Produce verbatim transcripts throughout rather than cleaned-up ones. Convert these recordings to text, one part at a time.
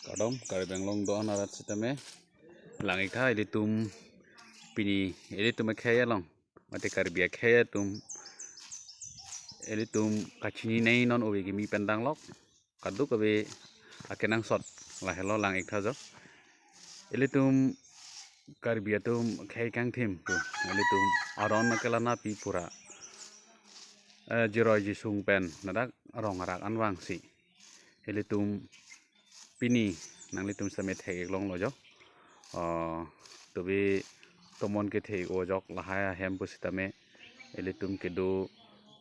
Kardom, Karbi Anglong do-an arat sitame. Lang-iktha ilitum pini, ilitum akhei along, mate Karbi akhei atum, ilitum kachinine non ove kimi pen danglok. Kadokave akenangsot lahelo lang-iktha jo. Ilitum Karbi atum khei kangthim pu, ilitum aron akelang-an pi pura, eh, jiroi jisung pen ladak rong arak anvangsi ilitum pini nanglitum sitame thek-ik longlo jo. Ah, tobi tomon kethe-ik o ajok lahai ahem pusitame ilitum kedo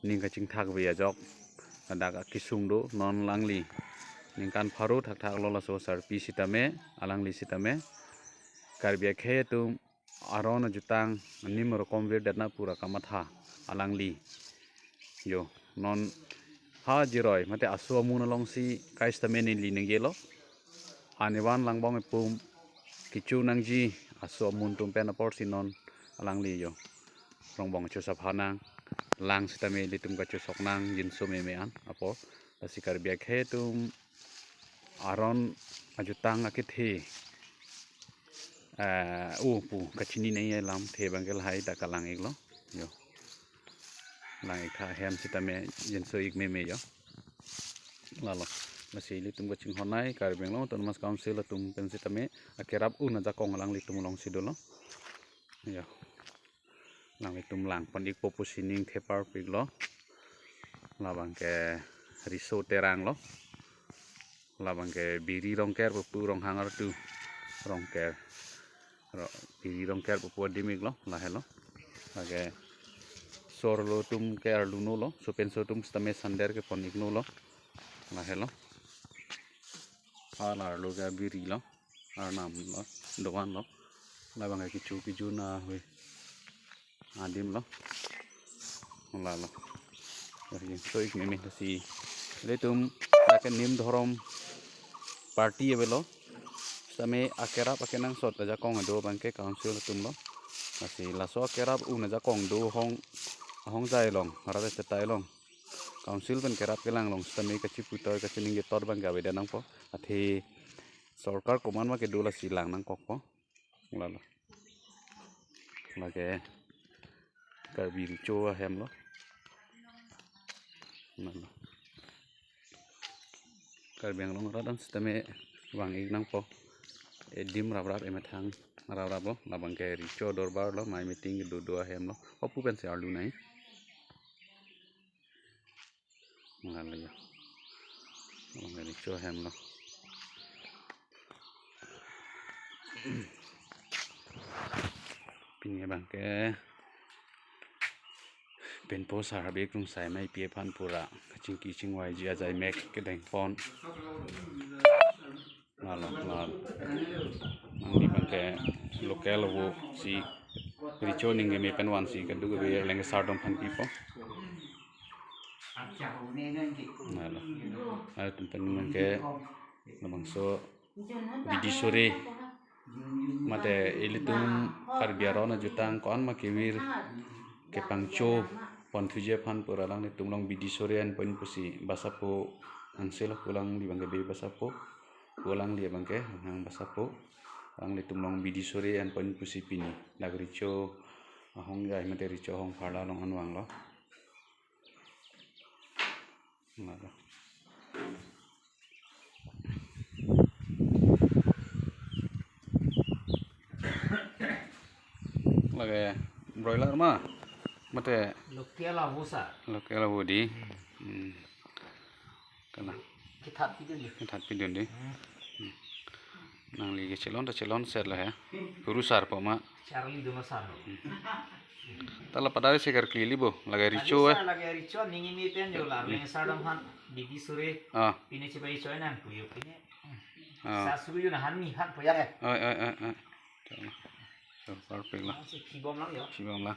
ning kachingthak ave ajok ladak akesung do. Non alangli ningkan pharo thakthak lo laso sarpi sitame, alangli sitame Karbi akhei atum aron ajutang anim rokom virdetna pura kamatha alangli. Jo, non ha jiroi mate aso amun alongsi kai sitame neli ningjelo. Anivan langbong ipum kichu nangji aso amun atum pen aporsi non alangli jo rongbong chosapha nang, lang sitame ilitum kachosok nang jinso meme an apor. Lasi Karbi akhei atum aron ajutang akethe, eh, o pu kachinine alamthe abangke lahai ta kalang-iklo. Jo. Lang-iktha ahem sitame jinso-ik meme jo. Lalo. Lasi ilitum kachinghon-ai Karbi Anglong Autonomous Council atum pen sitame akerap un ajakong alanglitum alongsi dolo. Jo. Alanglitum langpon-ikpo pusi ning theparpiklo. Labangke riso terang lo. Labangke biri rongker pupu ronghang artu rongker. Ro, biri rongker pupu adim-iklo, lahelo. Lake sorlo atum ke arlu nolo, sopenso atum sitame sander kepon-ik nolo. Lahelo. Alarlo ke biri lo. Arnam lo, doan lo. Labangke kichu kiju na hui adim lo. Lalo. Lasi jinso-ik meme lasi. Ilitum lake nim dhorom party avelo. Sitame akerap akenangsot ajakong kedo abangke council atum lo. Lasi laso akerap un ajakong do ahong, ahongjai along, arat achetai along, council pen kerap kelang along sitame kachiputhot kachiningjetot abangke avedet nangpo. Athe sorkar komat ma kedo lasi lang nangkokpo. Lalo. Lake Karbi Recho ahem lo. Lalo. Karbi Anglong arat an sitame vang-ik nangpo. Edim raprap, emethang raprap lo. Labangke Recho dorbar lo, mai meeting kedo do ahem lo. Opu pensi arlu nai. Lalo ya. Labangke Recho ahem lo. Pini abangke Pinpo sar Habe Krungsai ameipi aphan pura kachingki chingvaiji ajaimek kedengpon. Lalo, lalo. Nangli abangke local avo si Recho ning keme pen vansi kadokave lengke sardom aphan pipo. Lalo. Lalo atum pen abangke labangso bidi sore mate ilitum Karbi aron ajutang ko-an ma kevir kepangcho ponthuji aphan pura alanglitum along bidi sore enpon pusi basapo, angse lo pu alangli abangke be basapo, pu alangli abangke hang basapo, alanglitum along bidi sore enpon pusi pini dak Recho ahongjai mate Recho ahong pharla along anvang lo. Lalo. Lake broiler ma? Mate local avo sar. Local avo dei. Hmm. Kana. Kithat pidun dei. Kithat pidun dei. Hmm. Hmm. Nangli kechelon ta chelon set lo he. Guru sar po ma. Charli do ma sar lo. Hmm. Ta la padari sekar kili bo, lake Recho eh. Lake Recho ning keme pen jo la, leng sardom aphan bidi sore. Ah. Pine chepai choi nang puyo pine. Ah. Sa suru yo na han mi han poyak eh. Oi, oi, oi, oi. Chalo. So, perfect la. Si kibom lang yo. Kibom la.